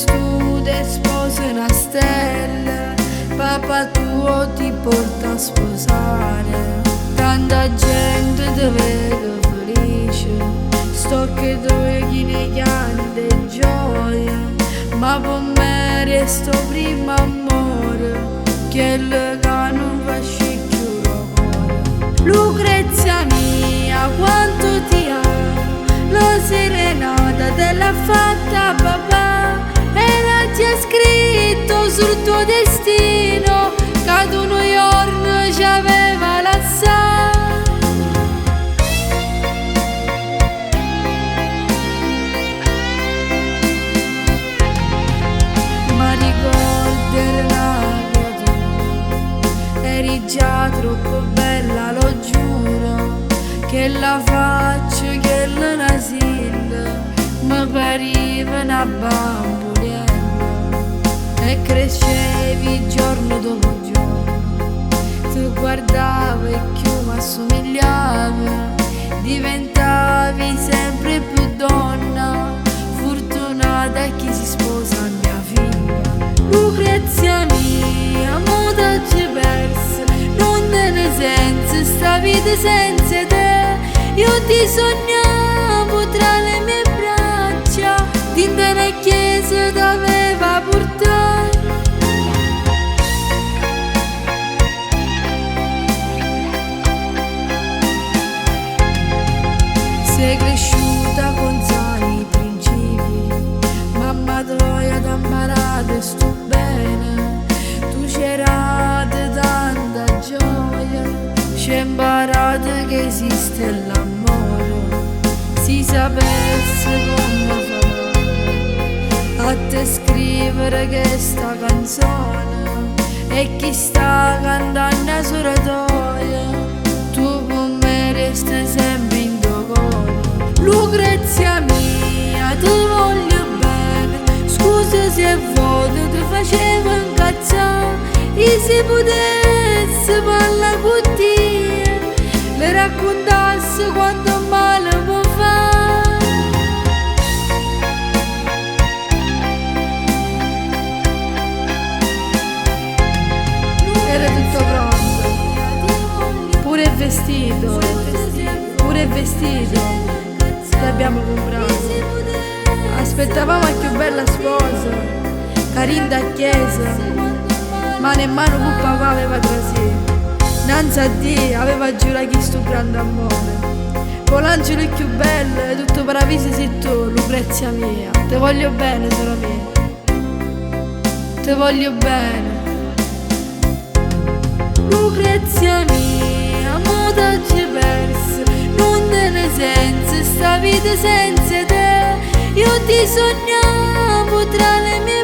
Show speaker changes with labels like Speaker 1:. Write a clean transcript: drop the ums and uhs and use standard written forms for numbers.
Speaker 1: vestuta e sposa 'na stella, papà tuo ti porta a sposare. Tanta gente te vede felice, st'occhi tuoi chini 'e chianto e gioia, ma p' me resta 'o primmo ammore, chell ca nun fa ascì chiù d' 'o core. Lucrezia mia quanto ti amo, la serenata te l'ha fatta papà e l'ha scritto sul tuo destino ca tu nu juorn c'aveva lassà. M'arricord ero 'na creatur, eri già troppo bella, lo giuro, chella faccia, chell nasill, m' pariv 'na bambulell. E crescevi giorno dopo giorno, t' guardav e chiù m'assumigliav, diventavi sempre più donna, fortunata chi si sposa a mia figlia. Lucrezia mia, mo t'aggio pers, nun ten sens sta vita senza 'e te. Io ti sognavo tra le mie braccia, dint 'a 'na chiesa t'aveva purtà. Sei cresciuta con sani principi, mamma toja t'ha mparat stu bene, tu c'hai rat tanta gioia, c'hai mparat che esiste l'ammore. Si sapess comm fa male a te scrivere chesta canzone e chi sta cantann 'a sora toja, tu p' me riest semp dint 'o core. Lucrezia mia t' voglio bene, scusa si 'e vote t' facev incazzà, ij si putess parlà cu te, le raccuntass quanto male m' fa. Era tutto pronto, pure il vestito, pure il vestito ti abbiamo comprato. Aspettavamo 'a chiù bella sposa, ca dint 'a chiesa, mano e mano cu papà aveva trasì. 'Nnanz a Dio aveva giurà chistu grande ammore. Po' l'angelo chiù bello 'e tutt 'o paraviso si tu, Lucrezia mia, te voglio bene sora mia. Te voglio bene. Lucrezia mia, mo t'aggio pers, nun ten sens sta vita senza 'e te. Io ti sognavo tra le mie.